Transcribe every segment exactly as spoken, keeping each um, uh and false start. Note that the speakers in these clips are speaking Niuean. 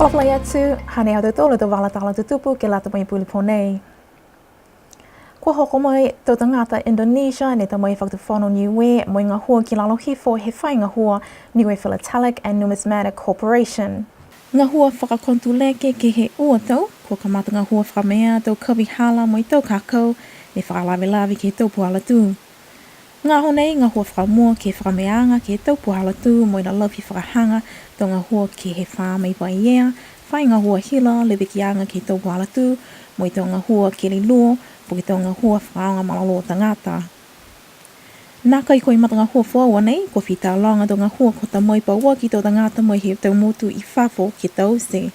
Fakaalofa atu, hanei ha tautolu a tau vala tala tutupu ke lata mo e puli pō nei. Kua hoko mai tau tagata Indonesia ne ta mai he Fakatufono Niue mo e gahua ki lalo hifo he faahi gahua Niue Philatelic and Numismatic Corporation. Gahua fakakonotuleke ke he ua tau, kua kamata gahua fakamea tau kavi hala mo e tau kakau ne fakalavelave ke he tau puhala tū. Gahua nei, gahua fakamua ke he fakameaaga ke he tau puhala tū mo e lalafi fakahaga tau gahua ke he faama i Vaiea, faahi gahua hila levekiaga ke he tau puhala tū, mo e tau gahua keli luo, po ke tau gahua fakaaoga malolō tagata. Nākai ko e matagahua foou a nei, kua fita loga tau gahua kua ta mai pauaki tau tagata mai he tau motu i fafo ke taute.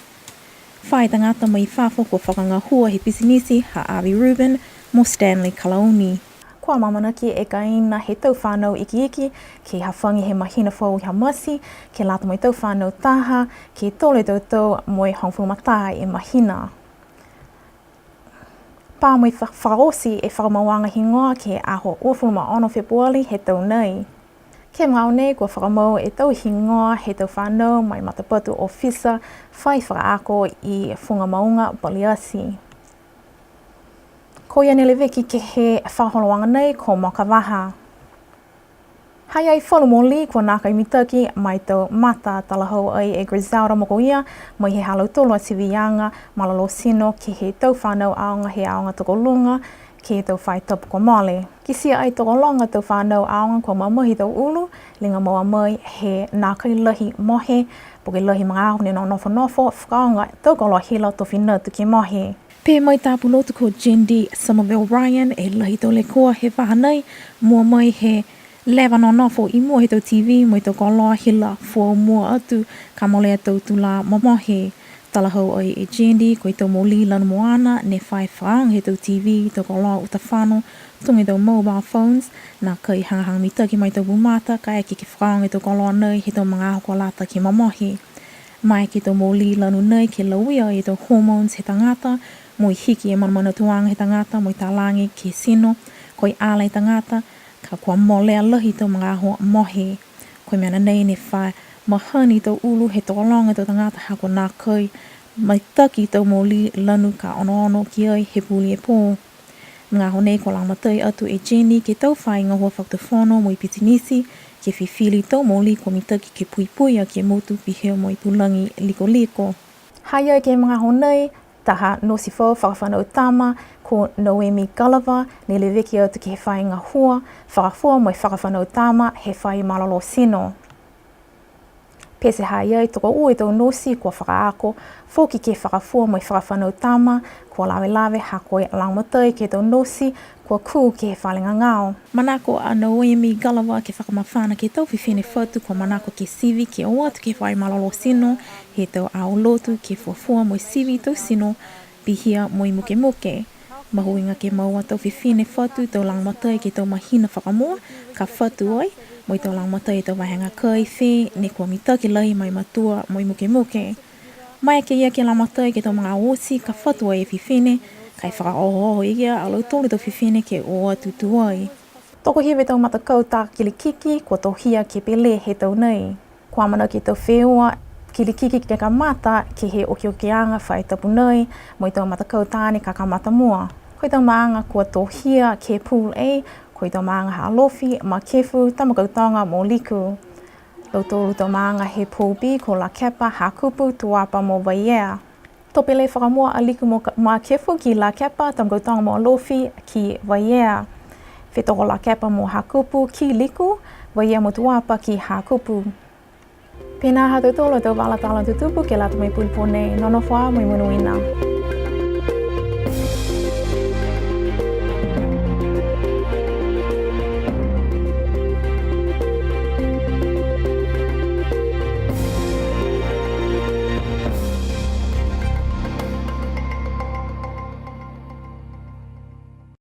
Fā e tagata mai fafo kua fakagahua he pisinisi ha Avi Rubin mo Stanley Kalauni. Kua amaamanaki e kaina he tau fānau ikiiki ke hafagi he mahina foou ha Mati, ke lata mo e tau fānau taha, ke tolu e tau tau mo e hogofulu ma taha e mahina. Pā mo e fa-, fakaoti e fakamauaga higoa ke he aho uafulu ma ono Fepuali he tau nei. Ke he magaaho nei kua fakamau e tau higoa he tau fānau ma e matapatu ofisa fai fakaako i Fugamauga Paliati. Ko ia ne leveki ke he fakaholoaga nei ko Moka Vaha. Ha i ai falu molī kua nākai mitaki ma e tau mata, talahau ai e Griselda Mokoia, mai he ha lautolu a tiviaga malolō tino ke he tau fānau aoga he aoga tokoluga, ke he tau faahi tapu kua mole. Kitia ai tokologa tau fānau aoga kua mamahi tau ulu, liga mau a mai he nākai lahi mohe, po ke lahi magaaho ne nonofonofo, fakaaoga tau koloa hila to fina atu ke mohe. Pehē mai e taha pulotu ko Jendi Somerville Ryan, e lahi tau lekua he vahā nei, mua mai he leva nonofo i mua he tau T V mo e tau koloa hila foou mua atu, ka molea tau tulā momohe. Talahau ai e Jendi, ko e tau molī lanu moana, ne fai fakaaoga he tau T V, tau koloa uta fano, tuga e tau mobile phones, nākai hagahaga mitaki ma e tau pū mata, kaeke ke fakaaoga e tau koloa nei he tau magaaho kua lata ke momohe. Maeke e tau molī lanu nei ke lauia e tau hormones he tagata, mo e hiki e manamanatuaga he tagata, mo e talaage ke he tino, ko e ala e tagata, ka kua molea lahi e tau magaaho mohe. Ko e mena nei ne fa mahani e tau ulu he tokologa e tau tagata ha kua nākai mitaki e tau molī lanu ka onoono ki ai he puli e pō. Magaaho nei kua lagomatai atu e Jendi ke he tau faahi gahua fakatufono mo e pisinisi, ke fifili e tau molī kua mitaki ke puipui aki e motu pihia mo e pulagi likoliko. Ha i ai ke he magaaho nei, taha nosi foou fakafanau tama, ko Noemi Gulliver, ne leveki atu ke he faahi gahua fakafua mo e fakafanau tama he faahi malolō tino. Pete ha i ai tokoua e tau nosi kua fakaako foki ke fakafua mo e fakafanau tama, kua lavelave ha ko e lagomatai ke he tau nosi kua kū ke he fale gagao. Manako a Noemi Gulliver ke fakamafana ke he tau fifine fatu kua manako ke sivi ke o atu ke he faahi malolō tino he tau aho lotu ke fuafua mo e sivi e tau tino pihia mo e mukemuke. Mahuiga ke moua e tau fifine fatu e tau lagomatai ke he tau mahina fakamua, ka fatu ai, mo e tau lagomatai he tau vahega kai fē ne kua mitaki lahi ma e matua mo e mukemuke. Maeke ia ke lagomatai ke he tau magaaho oti ka fatu ai e fifine, ka e fakaohooho ia a lautolu e tau fifine ke o atu tuai. Tokohiva e tau matakau tā kilikiki kua tohia ke pele he tau nei. Kua amanaki e tau feua kilikiki ke kamata ke he okiokiaga faahi tapu nei, mo e tau matakau taane ka kamata mua. Ko e tau maaga kua tohia ke he Pool A, ko e tau maaga ha Alofi, Makefu, Tamakautoga mo Liku. Lautolu tau maaga he Pool B ko Lakepa, Hakupu, Tuapa mo Vaiea. To pele fakamua a Liku mo Ka-, Makefu ki Lakepa, Tamakautoga mo Alofi ki Vaiea. Fetoko Lakepa mo Hakupu ki Liku, Vaiea mo Tuapa ki Hakupu. Pihia ha tautolu a tau vala tala tutupu ke lata mo e puli pō nei, nonofo ā mo e monuina.